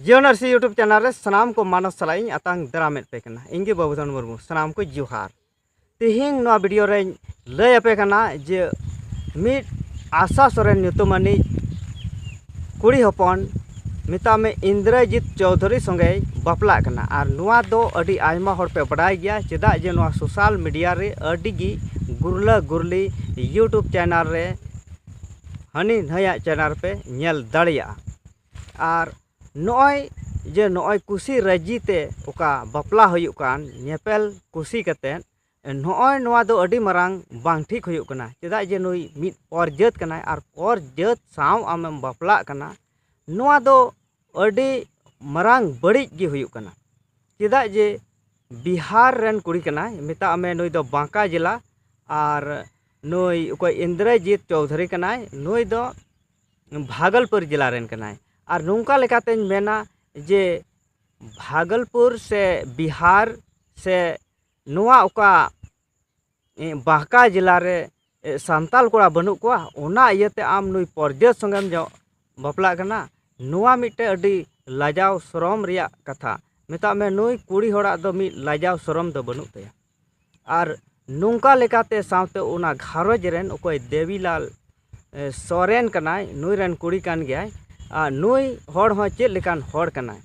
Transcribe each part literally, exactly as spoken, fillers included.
ᱡᱤᱭᱚᱱ ᱟᱹᱨᱥᱤ YouTube channel ᱨᱮ ᱥᱟᱱᱟᱢ ᱠᱚ ᱢᱟᱱᱚᱛ ᱥᱟᱞᱟᱜ ᱤᱧ ᱟᱛᱟᱝ ᱫᱟᱨᱟᱢᱮᱫ ᱯᱮ ᱠᱟᱱᱟ᱾ ᱤᱧ ᱜᱮ ᱵᱟᱹᱵᱩᱫᱷᱚᱱ ᱢᱩᱨᱢᱩ, ᱥᱟᱱᱟᱢ ᱠᱚ ᱡᱚᱦᱟᱨ᱾ ᱛᱮᱦᱮᱧ ᱱᱚᱣᱟ ᱵᱷᱤᱰᱤᱭᱳ ᱨᱮᱧ ᱞᱟᱹᱭ ᱟᱯᱮ ᱠᱟᱱᱟ ᱡᱮ ᱢᱤᱫ ᱟᱥᱟ ᱥᱚᱨᱮᱱ ᱧᱩᱛᱩᱢᱟᱱᱤᱡ ᱠᱩᱲᱤ ᱦᱚᱯᱚᱱ, ᱢᱮᱛᱟᱜ ᱢᱮ, ᱤᱱᱫᱨᱚᱡᱤᱛ ᱪᱳᱣᱫᱷᱩᱨᱤ ᱥᱚᱸᱜᱮᱭ ᱵᱟᱯᱞᱟᱜ ᱠᱟᱱᱟ᱾ ᱟᱨ ᱱᱚᱣᱟ ᱫᱚ ᱟᱹᱰᱤ ᱟᱭᱢᱟ ᱦᱚᱲ ᱯᱮ ᱵᱟᱰᱟᱭ ᱜᱮᱭᱟ, ᱪᱮᱫᱟᱜ ᱡᱮ ᱱᱚᱣᱟ ᱥᱳᱥᱟᱞ ᱢᱤᱰᱤᱭᱟ ᱨᱮ ᱟᱹᱰᱤ ᱜᱮ ᱜᱩᱨᱞᱟᱹ ᱜᱩᱨᱞᱤ YouTube ᱪᱮᱱᱮᱞ ᱨᱮ, ᱦᱟᱹᱱᱤ ᱱᱟᱹᱭᱟᱜ ᱪᱮᱱᱮᱞ ᱯᱮ ᱧᱮᱞ ᱫᱟᱲᱮᱭᱟᱜᱼᱟ᱾ ᱟᱨ ᱱᱚᱜᱼᱚᱭ ᱡᱮ ᱱᱚᱜᱼᱚᱭ ᱠᱩᱥᱤ ᱨᱟᱹᱡᱤ ᱛᱮ ᱚᱠᱟ ᱵᱟᱯᱞᱟ ᱦᱩᱭᱩᱜ ᱠᱟᱱ, ᱧᱮᱯᱮᱞ ᱠᱩᱥᱤ ᱠᱟᱛᱮᱫ, ᱱᱚᱜᱼᱚᱭ ᱱᱚᱣᱟ ᱫᱚ ᱟᱹᱰᱤ ᱢᱟᱨᱟᱝ ᱵᱟᱝ ᱴᱷᱤᱠ ᱦᱩᱭᱩᱜ ᱠᱟᱱᱟ᱾ ᱪᱮᱫᱟᱜ ᱡᱮ ᱱᱩᱭ ᱢᱤᱫ ᱯᱚᱨ ᱡᱟᱹᱛ ᱠᱟᱱᱟᱭ, ᱟᱨ ᱯᱚᱨ ᱡᱟᱹᱛ ᱥᱟᱶ ᱟᱢᱮᱢ ᱵᱟᱯᱞᱟᱜ ᱠᱟᱱᱟ, ᱱᱚᱣᱟ ᱫᱚ ᱟᱹᱰᱤ ᱢᱟᱨᱟᱝ ᱵᱟᱹᱲᱤᱡ ᱜᱮ ᱦᱩᱭᱩᱜ ᱠᱟᱱᱟ᱾ ᱪᱮᱫᱟᱜ ᱡᱮ ᱵᱤᱦᱟᱨ ᱨᱮᱱ ᱠᱩᱲᱤ ᱠᱟᱱᱟᱭ, ᱢᱮᱛᱟᱜ ᱢᱮ ᱱᱩᱭ ᱫᱚ ᱵᱟᱸᱠᱟ ᱡᱮᱞᱟ, ᱟᱨ ᱱᱩᱭ ᱚᱠᱚᱭ ᱤᱱᱫᱨᱚᱡᱤᱛ ᱪᱳᱣᱫᱷᱩᱨᱤ ᱠᱟᱱᱟᱭ, ᱱᱩᱭ ᱫᱚ ᱵᱷᱟᱜᱚᱞᱯᱩᱨ ᱡᱮᱞᱟ ᱨᱮᱱ ᱠᱟᱱᱟᱭ᱾ ᱟᱨ ᱱᱚᱝᱠᱟ ᱞᱮᱠᱟᱛᱮᱧ ᱢᱮᱱᱟ ᱡᱮ ᱵᱷᱟᱜᱚᱞᱯᱩᱨ ᱥᱮ ᱵᱤᱦᱟᱨ ᱥᱮ ᱱᱚᱣᱟ ᱚᱠᱟ, ᱮ, ᱵᱟᱸᱠᱟ ᱡᱮᱞᱟ ᱨᱮ, ᱮ, ᱥᱟᱱᱛᱟᱞ ᱠᱚᱲᱟ ᱵᱟᱹᱱᱩᱜ ᱠᱚᱣᱟ, ᱚᱱᱟ ᱤᱭᱟᱹᱛᱮ ᱟᱢ ᱱᱩᱭ ᱯᱚᱨᱡᱟᱹᱛ ᱥᱚᱸᱜᱮᱢ ᱡᱚ-, ᱵᱟᱯᱞᱟᱜ ᱠᱟᱱᱟ᱾ ᱱᱚᱣᱟ ᱢᱤᱫᱴᱮᱡ ᱟᱹᱰᱤ ᱞᱟᱡᱟᱣ ᱥᱚᱨᱚᱢ ᱨᱮᱭᱟᱜ ᱠᱟᱛᱷᱟ᱾ ᱢᱮᱛᱟᱜ ᱢᱮ ᱱᱩᱭ ᱠᱩᱲᱤ ᱦᱚᱲᱟᱜ ᱫᱚ ᱢᱤᱫ ᱞᱟᱡᱟᱣ ᱥᱚᱨᱚᱢ ᱫᱚ ᱵᱟᱹᱱᱩᱜ ᱛᱟᱭᱟ᱾ ᱟᱨ ᱱᱚᱝᱠᱟ ᱞᱮᱠᱟᱛᱮ ᱥᱟᱶᱛᱮ ᱚᱱᱟ ᱜᱷᱟᱨᱚᱸᱡᱽ ᱨᱮᱱ ᱚᱠᱚᱭ ᱫᱮᱵᱤᱞᱟᱞ, ᱮ, ᱥᱚᱨᱮᱱ ᱠᱟᱱᱟᱭ, ᱱᱩᱭ ᱨᱮᱱ ᱠᱩᱲᱤ ᱠᱟᱱ ᱜᱮᱭᱟᱭ᱾ ᱟᱨ ᱱᱩᱭ ᱦᱚᱲ ᱦᱚᱸ ᱪᱮᱫ ᱞᱮᱠᱟᱱ ᱦᱚᱲ ᱠᱟᱱᱟᱭ?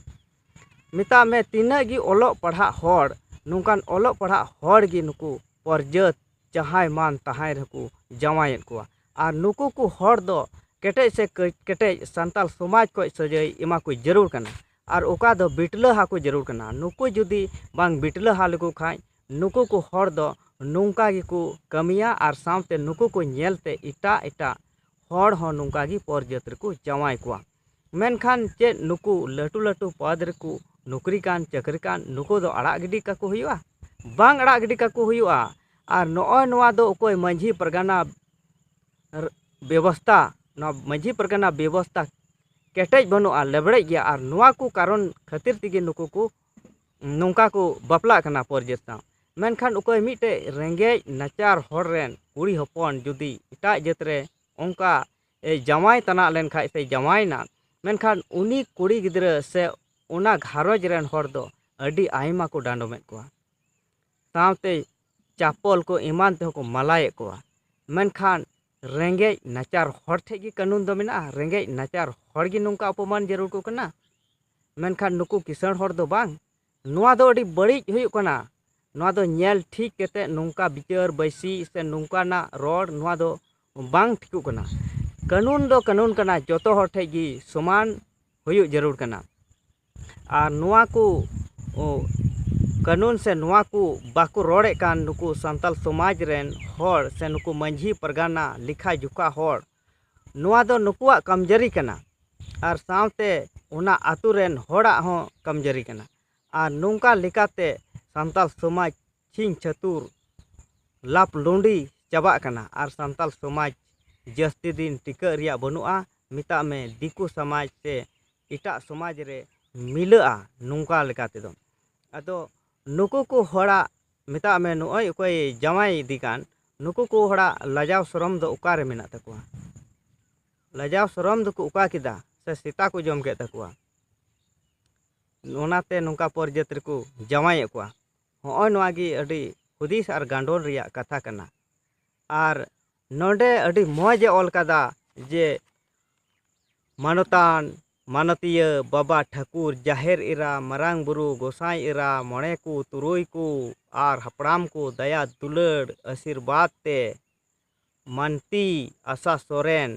ᱢᱮᱛᱟᱜ ᱢᱮ ᱛᱤᱱᱟᱹᱜ ᱜᱮ ᱚᱞᱚᱜ ᱯᱟᱲᱦᱟᱜ ᱦᱚᱲ, ᱱᱚᱝᱠᱟᱱ ᱚᱞᱚᱜ ᱯᱟᱲᱦᱟᱜ ᱦᱚᱲ ᱜᱮ ᱱᱩᱠᱩ ᱯᱚᱨᱡᱟᱹᱛ ᱡᱟᱦᱟᱸᱭ ᱢᱟᱱ ᱛᱟᱦᱟᱸᱭ ᱨᱮᱦᱚᱸ ᱠᱚ ᱡᱟᱶᱟᱭᱮᱫ ᱠᱚᱣᱟ᱾ ᱟᱨ ᱱᱩᱠᱩ ᱠᱚ ᱦᱚᱲ ᱫᱚ ᱠᱮᱴᱮᱡ ᱥᱮ ᱠᱟᱹᱡ-, ᱠᱮᱴᱮᱡ ᱥᱟᱱᱛᱟᱞ ᱥᱚᱢᱟᱡᱽ ᱠᱷᱚᱱ ᱥᱟᱹᱡᱟᱹᱭ ᱮᱢᱟ ᱠᱚ ᱡᱟᱹᱨᱩᱲ ᱠᱟᱱᱟ᱾ ᱟᱨ ᱚᱠᱟ ᱫᱚ ᱵᱤᱴᱞᱟᱹ ᱦᱟ ᱠᱚ ᱡᱟᱹᱨᱩᱲ ᱠᱟᱱᱟ᱾ ᱱᱩᱠᱩ ᱡᱩᱫᱤ ᱵᱟᱝ ᱵᱤᱴᱞᱟᱹ ᱦᱟ ᱞᱮᱠᱚ ᱠᱷᱟᱱ, ᱱᱩᱠᱩ ᱠᱚ ᱦᱚᱲ ᱫᱚ ᱱᱚᱝᱠᱟ ᱜᱮᱠᱚ ᱠᱟᱹᱢᱤᱭᱟ᱾ ᱟᱨ ᱥᱟᱶᱛᱮ ᱱᱩᱠᱩ ᱠᱚ ᱧᱮᱞᱛᱮ ᱮᱴᱟᱜ ᱮᱴᱟᱜ ᱦᱚᱲ ᱦᱚᱸ ᱱᱚᱝᱠᱟ ᱜᱮ ᱯᱚᱨ ᱡᱟᱹᱛ ᱨᱮᱠᱚ ᱡᱟᱶᱟᱭ ᱠᱚᱣᱟ᱾ ᱢᱮᱱᱠᱷᱟᱱ ᱪᱮᱫ ᱱᱩᱠᱩ ᱞᱟᱹᱴᱩ ᱞᱟᱹᱴᱩ ᱯᱚᱫᱽ ᱨᱮᱠᱚ ᱱᱚᱠᱨᱤ ᱠᱟᱱ, ᱪᱟᱹᱠᱨᱤ ᱠᱟᱱ, ᱱᱩᱠᱩ ᱫᱚ ᱟᱲᱟᱜ ᱜᱤᱰᱤ ᱠᱟᱠᱚ ᱦᱩᱭᱩᱜᱼᱟ? ᱵᱟᱝ ᱟᱲᱟᱜ ᱜᱤᱰᱤ ᱠᱟᱠᱚ ᱦᱩᱭᱩᱜᱼᱟ᱾ ᱟᱨ ᱱᱚᱜᱼᱚᱭ ᱱᱚᱣᱟ ᱫᱚ ᱚᱠᱚᱭ ᱢᱟᱹᱡᱷᱤ ᱯᱟᱨᱜᱟᱱᱟ ᱵᱮᱵᱚᱥᱛᱟ, ᱱᱚᱣᱟ ᱢᱟᱹᱡᱷᱤ ᱯᱟᱨᱜᱟᱱᱟ ᱵᱮᱵᱚᱥᱛᱟ ᱠᱮᱴᱮᱡ ᱵᱟᱹᱱᱩᱜᱼᱟ, ᱞᱮᱵᱲᱮᱡ ᱜᱮᱭᱟ᱾ ᱟᱨ ᱱᱚᱣᱟ ᱠᱚ ᱠᱟᱨᱚᱱ ᱠᱷᱟᱹᱛᱤᱨ ᱛᱮᱜᱮ ᱱᱩᱠᱩ ᱠᱚ ᱱᱚᱝᱠᱟ ᱠᱚ ᱵᱟᱯᱞᱟᱜ ᱠᱟᱱᱟ ᱯᱚᱨ ᱡᱟᱹᱛ ᱥᱟᱶ᱾ ᱢᱮᱱᱠᱷᱟᱱ ᱚᱠᱚᱭ ᱢᱤᱫᱴᱮᱡ ᱨᱮᱸᱜᱮᱡ ᱱᱟᱪᱟᱨ ᱦᱚᱲ ᱨᱮᱱ ᱠᱩᱲᱤ ᱦᱚᱯᱚᱱ ᱡᱩᱫᱤ ᱮᱴᱟᱜ ᱡᱟᱹᱛ ᱨᱮ ᱚᱱᱠᱟ, ᱮ, ᱡᱟᱶᱟᱭ ᱛᱟᱱᱟᱜ ᱞᱮᱱᱠᱷᱟᱡ ᱥᱮ ᱡᱟᱶᱟᱭᱱᱟ, ᱢᱮᱱᱠᱷᱟᱱ ᱩᱱᱤ ᱠᱩᱲᱤ ᱜᱤᱫᱽᱨᱟᱹ ᱥᱮ ᱚᱱᱟ ᱜᱷᱟᱨᱚᱸᱡᱽ ᱨᱮᱱ ᱦᱚᱲ ᱫᱚ ᱟᱹᱰᱤ ᱟᱭᱢᱟ ᱠᱚ ᱰᱟᱸᱰᱚᱢᱮᱫ ᱠᱚᱣᱟ, ᱥᱟᱶᱛᱮ ᱪᱟᱯᱚᱞ ᱠᱚ ᱮᱢᱟᱱ ᱛᱮᱦᱚᱸ ᱠᱚ ᱢᱟᱞᱟᱭᱮᱫ ᱠᱚᱣᱟ᱾ ᱢᱮᱱᱠᱷᱟᱱ ᱨᱮᱸᱜᱮᱡ ᱱᱟᱪᱟᱨ ᱦᱚᱲ ᱴᱷᱮᱱ ᱜᱮ ᱠᱟᱹᱱᱩᱱ ᱫᱚ ᱢᱮᱱᱟᱜᱼᱟ᱾ ᱨᱮᱸᱜᱮᱡ ᱱᱟᱪᱟᱨ ᱦᱚᱲ ᱜᱮ ᱱᱚᱝᱠᱟ ᱚᱯᱚᱢᱟᱱ ᱡᱟᱹᱨᱩᱲ ᱠᱚ ᱠᱟᱱᱟ, ᱢᱮᱱᱠᱷᱟᱱ ᱱᱩᱠᱩ ᱠᱤᱥᱟᱹᱬ ᱦᱚᱲ ᱫᱚ ᱵᱟᱝ᱾ ᱱᱚᱣᱟ ᱫᱚ ᱟᱹᱰᱤ ᱵᱟᱹᱲᱤᱡ ᱦᱩᱭᱩᱜ ᱠᱟᱱᱟ᱾ ᱱᱚᱣᱟ ᱫᱚ ᱧᱮᱞ ᱴᱷᱤᱠ ᱠᱟᱛᱮ ᱱᱚᱝᱠᱟ ᱵᱤᱪᱟᱹᱨ ᱵᱟᱹᱭᱥᱤ ᱥᱮ ᱱᱚᱝᱠᱟᱱᱟᱜ ᱨᱚᱲ, ᱱᱚᱣᱟ ᱫᱚ ᱵᱟᱝ ᱴᱷᱤᱠᱚᱜ ᱠᱟᱱᱟ᱾ ᱠᱟᱹᱱᱩᱱ ᱫᱚ ᱠᱟᱹᱱᱩᱱ ᱠᱟᱱᱟ, ᱡᱚᱛᱚ ᱦᱚᱲ ᱴᱷᱮᱱ ᱜᱮ ᱥᱚᱢᱟᱱ ᱦᱩᱭᱩᱜ ᱡᱟᱹᱨᱩᱲ ᱠᱟᱱᱟ᱾ ᱟᱨ ᱱᱚᱣᱟ ᱠᱚ, ᱚ, ᱠᱟᱹᱱᱩᱱ ᱥᱮ ᱱᱚᱣᱟ ᱠᱚ ᱵᱟᱠᱚ ᱨᱚᱲᱮᱫ ᱠᱟᱱ ᱱᱩᱠᱩ ᱥᱟᱱᱛᱟᱞ ᱥᱚᱢᱟᱡᱽ ᱨᱮᱱ ᱦᱚᱲ ᱥᱮ ᱱᱩᱠᱩ ᱢᱟᱹᱡᱷᱤ ᱯᱟᱨᱜᱟᱱᱟ ᱞᱮᱠᱷᱟ ᱡᱚᱠᱷᱟ ᱦᱚᱲ, ᱱᱚᱣᱟ ᱫᱚ ᱱᱩᱠᱩᱣᱟᱜ ᱠᱟᱢᱡᱟᱹᱨᱤ ᱠᱟᱱᱟ᱾ ᱟᱨ ᱥᱟᱶᱛᱮ ᱚᱱᱟ ᱟᱛᱳ ᱨᱮᱱ ᱦᱚᱲᱟᱜ ᱦᱚᱸ ᱠᱟᱢᱡᱟᱹᱨᱤ ᱠᱟᱱᱟ᱾ ᱟᱨ ᱱᱚᱝᱠᱟ ᱞᱮᱠᱟᱛᱮ ᱥᱟᱱᱛᱟᱞ ᱥᱚᱢᱟᱡᱽ ᱪᱷᱤᱝ ᱪᱷᱟᱹᱛᱩᱨ ᱞᱟᱯ ᱞᱩᱸᱰᱤ ᱪᱟᱵᱟᱜ ᱠᱟᱱᱟ᱾ ᱟᱨ ᱥᱟᱱᱛᱟᱞ ᱥᱚᱢᱟᱡᱽ ᱡᱟᱹᱥᱛᱤ ᱫᱤᱱ ᱴᱤᱠᱟᱹᱜ ᱨᱮᱭᱟᱜ ᱵᱟᱹᱱᱩᱜᱼᱟ᱾ ᱢᱮᱛᱟᱜ ᱢᱮ, ᱫᱤᱠᱩ ᱥᱚᱢᱟᱡᱽ ᱥᱮ ᱮᱴᱟᱜ ᱥᱚᱢᱟᱡᱽ ᱨᱮ ᱢᱤᱞᱟᱹᱜᱼᱟ ᱱᱚᱝᱠᱟ ᱞᱮᱠᱟ ᱛᱮᱫᱚ᱾ ᱟᱫᱚ ᱱᱩᱠᱩ ᱠᱚ ᱦᱚᱲᱟᱜ, ᱢᱮᱛᱟᱜ ᱢᱮ, ᱱᱚᱜᱼᱚᱭ ᱚᱠᱚᱭ ᱡᱟᱶᱟᱭ ᱤᱫᱤ ᱠᱟᱱ, ᱱᱩᱠᱩ ᱠᱚ ᱦᱚᱲᱟᱜ ᱞᱟᱡᱟᱣ ᱥᱚᱨᱚᱢ ᱫᱚ ᱚᱠᱟᱨᱮ ᱢᱮᱱᱟᱜ ᱛᱟᱠᱚᱣᱟ? ᱞᱟᱡᱟᱣ ᱥᱚᱨᱚᱢ ᱫᱚᱠᱚ ᱚᱠᱟ ᱠᱮᱫᱟ ᱥᱮ ᱥᱮᱛᱟ ᱠᱚ ᱡᱚᱢ ᱠᱮᱫ ᱛᱟᱠᱚᱣᱟ? ᱚᱱᱟᱛᱮ ᱱᱚᱝᱠᱟ ᱯᱚᱨ ᱡᱟᱹᱛ ᱨᱮᱠᱚ ᱡᱟᱶᱟᱭᱮᱫ ᱠᱚᱣᱟ᱾ ᱦᱚᱸᱜᱼᱚᱭ ᱱᱚᱣᱟ ᱜᱮ ᱟᱹᱰᱤ ᱦᱩᱫᱤᱥ ᱟᱨ ᱜᱟᱸᱰᱚᱱ ᱨᱮᱭᱟᱜ ᱠᱟᱛᱷᱟ ᱠᱟᱱᱟ᱾ ᱟᱨ ᱱᱚᱰᱮ ᱟᱹᱰᱤ ᱢᱚᱡᱽ ᱮ ᱚᱞ ᱠᱟᱫᱟ ᱡᱮ ᱢᱟᱱᱚᱛᱟᱱ, ᱢᱟᱱᱚᱛᱤᱭᱟᱹ ᱵᱟᱵᱟ ᱴᱷᱟᱹᱠᱩᱨ, ᱡᱟᱦᱮᱨ ᱮᱨᱟ, ᱢᱟᱨᱟᱝ ᱵᱩᱨᱩ, ᱜᱚᱸᱥᱟᱭ ᱮᱨᱟ, ᱢᱚᱬᱮ ᱠᱚ, ᱛᱩᱨᱩᱭ ᱠᱚ ᱟᱨ ᱦᱟᱯᱲᱟᱢ ᱠᱚ ᱫᱟᱭᱟ ᱫᱩᱞᱟᱹᱲ ᱟᱥᱤᱨᱵᱟᱫᱽ ᱛᱮ ᱢᱟᱱᱛᱤ ᱟᱥᱟ ᱥᱚᱨᱮᱱ,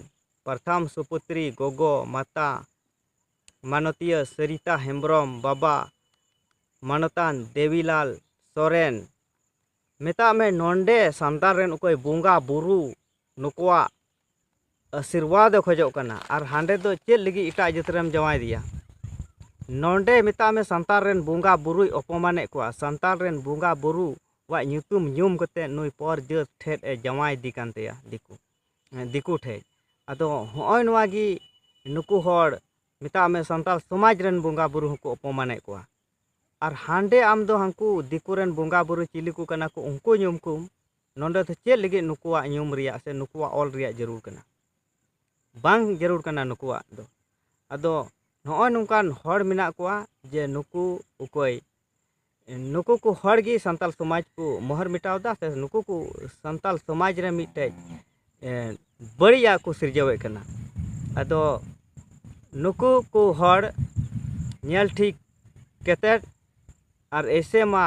ᱯᱨᱚᱛᱷᱚᱢ ᱥᱩᱯᱩᱛᱨᱤ ᱜᱚᱜᱚ ᱢᱟᱛᱟ ᱢᱟᱱᱚᱛᱤᱭᱟᱹ ᱥᱟᱹᱨᱤᱛᱟ ᱦᱮᱢᱵᱨᱚᱢ, ᱵᱟᱵᱟ ᱢᱟᱱᱚᱛᱟᱱ ᱫᱮᱵᱤᱞᱟᱞ ᱥᱚᱨᱮᱱ, ᱢᱮᱛᱟᱜ ᱢᱮ, ᱱᱚᱰᱮ ᱥᱟᱱᱛᱟᱲ ᱨᱮᱱ ᱚᱠᱚᱭ ᱵᱚᱸᱜᱟ ᱵᱩᱨᱩ ᱱᱩᱠᱩᱣᱟᱜ ᱟᱥᱤᱨᱵᱟᱫᱽ ᱮ ᱠᱷᱚᱡᱚᱜ ᱠᱟᱱᱟ᱾ ᱟᱨ ᱦᱟᱸᱰᱮ ᱫᱚ ᱪᱮᱫ ᱞᱟᱹᱜᱤᱫ ᱮᱴᱟᱜ ᱡᱟᱹᱛ ᱨᱮᱢ ᱡᱟᱶᱟᱭ ᱫᱮᱭᱟ? ᱱᱚᱰᱮ ᱢᱮᱛᱟᱜ ᱢᱮ ᱥᱟᱱᱛᱟᱲ ᱨᱮᱱ ᱵᱚᱸᱜᱟ ᱵᱩᱨᱩᱭ ᱚᱯᱚᱢᱟᱱᱮᱫ ᱠᱚᱣᱟ, ᱥᱟᱱᱛᱟᱲ ᱨᱮᱱ ᱵᱚᱸᱜᱟ ᱵᱩᱨᱩᱣᱟᱜ ᱧᱩᱛᱩᱢ ᱧᱩᱢ ᱠᱟᱛᱮ ᱱᱩᱭ ᱯᱚᱨ ᱡᱟᱹᱛ ᱴᱷᱮᱱ ᱮ ᱡᱟᱶᱟᱭ ᱤᱫᱤ ᱠᱟᱱ ᱛᱟᱭᱟ ᱫᱤᱠᱩ, ᱫᱤᱠᱩ ᱴᱷᱮᱱ᱾ ᱟᱫᱚ ᱦᱚᱸᱜᱼᱚᱭ ᱱᱚᱣᱟ ᱜᱮ ᱱᱩᱠᱩ ᱦᱚᱲ, ᱢᱮᱛᱟᱜ ᱢᱮ ᱥᱟᱱᱛᱟᱲ ᱥᱚᱢᱟᱡᱽ ᱨᱮᱱ ᱵᱚᱸᱜᱟ ᱵᱩᱨᱩ ᱦᱚᱸᱠᱚ ᱚᱯᱚᱢᱟᱱᱮᱫ ᱠᱚᱣᱟ᱾ ᱟᱨ ᱦᱟᱸᱰᱮ ᱟᱢ ᱫᱚ ᱦᱟᱱᱠᱩ ᱫᱤᱠᱩ ᱨᱮᱱ ᱵᱚᱸᱜᱟ ᱵᱩᱨᱩ ᱪᱤᱞᱤ ᱠᱚ ᱠᱟᱱᱟ ᱠᱚ ᱩᱱᱠᱩ ᱧᱩᱢ ᱠᱚᱢ, ᱱᱚᱰᱮ ᱫᱚ ᱪᱮᱫ ᱞᱟᱹᱜᱤᱫ ᱱᱩᱠᱩᱣᱟᱜ ᱧᱩᱢ ᱨᱮᱭᱟᱜ ᱥᱮ ᱱᱩᱠᱩᱣᱟᱜ ᱚᱞ ᱨᱮᱭᱟᱜ ᱡᱟᱹᱨᱩᱲ ᱠᱟᱱᱟ? ᱵᱟᱝ ᱡᱟᱹᱨᱩᱲ ᱠᱟᱱᱟ ᱱᱩᱠᱩᱣᱟᱜ ᱫᱚ᱾ ᱟᱫᱚ ᱱᱚᱜᱼᱚᱭ ᱱᱚᱝᱠᱟᱱ ᱦᱚᱲ ᱢᱮᱱᱟᱜ ᱠᱚᱣᱟ ᱡᱮ ᱱᱩᱠᱩ ᱚᱠᱚᱭ, ᱱᱩᱠᱩ ᱠᱚ ᱦᱚᱲ ᱜᱮ ᱥᱟᱱᱛᱟᱞ ᱥᱚᱢᱟᱡᱽ ᱠᱚ ᱢᱚᱦᱚᱨ ᱢᱮᱴᱟᱣ ᱮᱫᱟ, ᱥᱮ ᱱᱩᱠᱩ ᱠᱚ ᱥᱟᱱᱛᱟᱞ ᱥᱚᱢᱟᱡᱽ ᱨᱮ ᱢᱤᱫᱴᱮᱡ, ᱮ, ᱵᱟᱹᱲᱤᱡᱟᱜ ᱠᱚ ᱥᱤᱨᱡᱟᱹᱣᱮᱫ ᱠᱟᱱᱟ᱾ ᱟᱫᱚ ᱱᱩᱠᱩ ᱠᱚ ᱦᱚᱲ ᱧᱮᱞ ᱴᱷᱤᱠ ᱠᱟᱛᱮᱫ, ᱟᱨ ᱮᱭᱥᱮ ᱢᱟ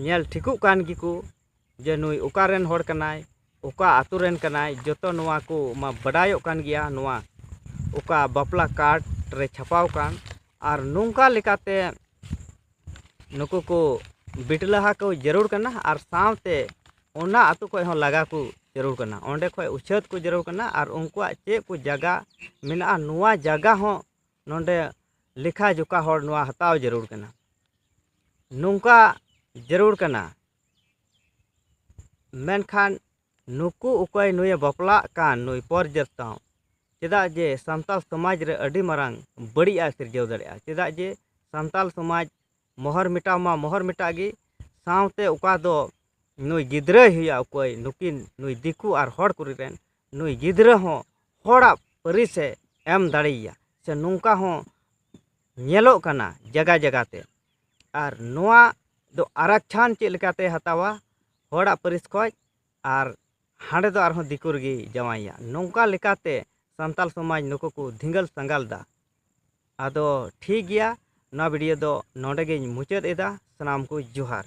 ᱧᱮᱞ ᱴᱷᱤᱠᱚᱜ ᱠᱟᱱ ᱜᱮᱠᱚ ᱡᱮ ᱱᱩᱭ ᱚᱠᱟ ᱨᱮᱱ ᱦᱚᱲ ᱠᱟᱱᱟᱭ, ᱚᱠᱟ ᱟᱹᱛᱩ ᱨᱮᱱ ᱠᱟᱱᱟᱭ, ᱡᱚᱛᱚ ᱱᱚᱣᱟ ᱠᱚ ᱢᱟ ᱵᱟᱰᱟᱭᱚᱜ ᱠᱟᱱ ᱜᱮᱭᱟ᱾ ᱱᱚᱣᱟ ᱚᱠᱟ ᱵᱟᱯᱞᱟ ᱠᱟᱨᱰ ᱨᱮ ᱪᱷᱟᱯᱟᱣ ᱠᱟᱱ, ᱟᱨ ᱱᱚᱝᱠᱟ ᱞᱮᱠᱟᱛᱮ ᱱᱩᱠᱩ ᱠᱚ ᱵᱤᱴᱞᱟᱦᱟ ᱠᱚ ᱡᱟᱹᱨᱩᱲ ᱠᱟᱱᱟ, ᱟᱨ ᱥᱟᱶᱛᱮ ᱚᱱᱟ ᱟᱹᱛᱩ ᱠᱷᱚᱱ ᱦᱚᱸ ᱞᱟᱜᱟ ᱠᱚ ᱡᱟᱹᱨᱩᱲ ᱠᱟᱱᱟ, ᱚᱸᱰᱮ ᱠᱷᱚᱱ ᱩᱪᱷᱟᱹᱛ ᱠᱚ ᱡᱟᱹᱨᱩᱲ ᱠᱟᱱᱟ, ᱟᱨ ᱩᱱᱠᱩᱣᱟᱜ ᱪᱮᱫ ᱠᱚ ᱡᱟᱭᱜᱟ ᱢᱮᱱᱟᱜᱼᱟ, ᱱᱚᱣᱟ ᱡᱟᱭᱜᱟ ᱦᱚᱸ ᱱᱚᱰᱮ ᱞᱮᱠᱷᱟ ᱡᱚᱠᱷᱟ ᱦᱚᱲ ᱱᱚᱣᱟ ᱦᱟᱛᱟᱣ ᱡᱟᱹᱨᱩᱲ ᱠᱟᱱᱟ᱾ ᱱᱚᱝᱠᱟ ᱡᱟᱹᱨᱩᱲ ᱠᱟᱱᱟ᱾ ᱢᱮᱱᱠᱷᱟᱱ ᱱᱩᱠᱩ ᱚᱠᱚᱭ ᱱᱩᱭᱮ ᱵᱟᱯᱞᱟᱜ ᱠᱟᱱ, ᱱᱩᱭ ᱯᱚᱨ ᱡᱟᱹᱛ ᱥᱟᱶ, ᱪᱮᱫᱟᱜ ᱡᱮ ᱥᱟᱱᱛᱟᱲ ᱥᱚᱢᱟᱡᱽ ᱨᱮ ᱟᱹᱰᱤ ᱢᱟᱨᱟᱝ ᱵᱟᱹᱲᱤᱡ ᱟᱜ ᱥᱤᱨᱡᱟᱹᱣ ᱫᱟᱲᱮᱭᱟᱜᱼᱟ᱾ ᱪᱮᱫᱟᱜ ᱡᱮ ᱥᱟᱱᱛᱟᱲ ᱥᱚᱢᱟᱡᱽ ᱢᱚᱦᱚᱨ ᱢᱮᱴᱟᱣ ᱢᱟ ᱢᱚᱦᱚᱨ ᱢᱮᱴᱟᱜ ᱜᱮ, ᱥᱟᱶᱛᱮ ᱚᱠᱟ ᱫᱚ ᱱᱩᱭ ᱜᱤᱫᱽᱨᱟᱹᱭ ᱦᱩᱭᱩᱜᱼᱟ, ᱚᱠᱚᱭ ᱱᱩᱠᱤᱱ, ᱱᱩᱭ ᱫᱤᱠᱩ ᱟᱨ ᱦᱚᱲ ᱠᱩᱲᱤ ᱨᱮᱱ, ᱱᱩᱭ ᱜᱤᱫᱽᱨᱟᱹ ᱦᱚᱸ ᱦᱚᱲᱟᱜ ᱯᱟᱹᱨᱤᱥ ᱮ ᱮᱢ ᱫᱟᱲᱮᱭᱟᱭᱟ, ᱥᱮ ᱱᱚᱝᱠᱟ ᱦᱚᱸ ᱧᱮᱞᱚᱜ ᱠᱟᱱᱟ ᱡᱟᱭᱜᱟ ᱡᱟᱭᱜᱟ ᱛᱮ᱾ ᱟᱨ ᱱᱚᱣᱟ ᱫᱚ ᱟᱨᱟᱠᱪᱷᱟᱱ ᱪᱮᱫ ᱞᱮᱠᱟᱛᱮ ᱦᱟᱛᱟᱣᱟ ᱦᱚᱲᱟᱜ ᱯᱟᱹᱨᱤᱥ ᱠᱷᱚᱡ, ᱟᱨ ᱦᱟᱸᱰᱮ ᱫᱚ ᱟᱨᱦᱚᱸ ᱫᱤᱠᱩ ᱨᱮᱜᱮ ᱡᱟᱶᱟᱭᱟ᱾ ᱱᱚᱝᱠᱟ ᱞᱮᱠᱟᱛᱮ ᱥᱟᱱᱛᱟᱞ ᱥᱚᱢᱟᱡᱽ ᱱᱩᱠᱩ ᱠᱚ ᱫᱷᱤᱸᱜᱟᱹᱞ ᱥᱟᱸᱜᱟᱞ ᱫᱟ᱾ ᱟᱫᱚ ᱴᱷᱤᱠ ᱜᱮᱭᱟ, ᱱᱚᱣᱟ ᱵᱷᱤᱰᱤᱭᱳ ᱫᱚ ᱱᱚᱰᱮ ᱜᱤᱧ ᱢᱩᱪᱟᱹᱫ ᱮᱫᱟ᱾ ᱥᱟᱱᱟᱢ ᱠᱚ ᱡᱚᱦᱟᱨ᱾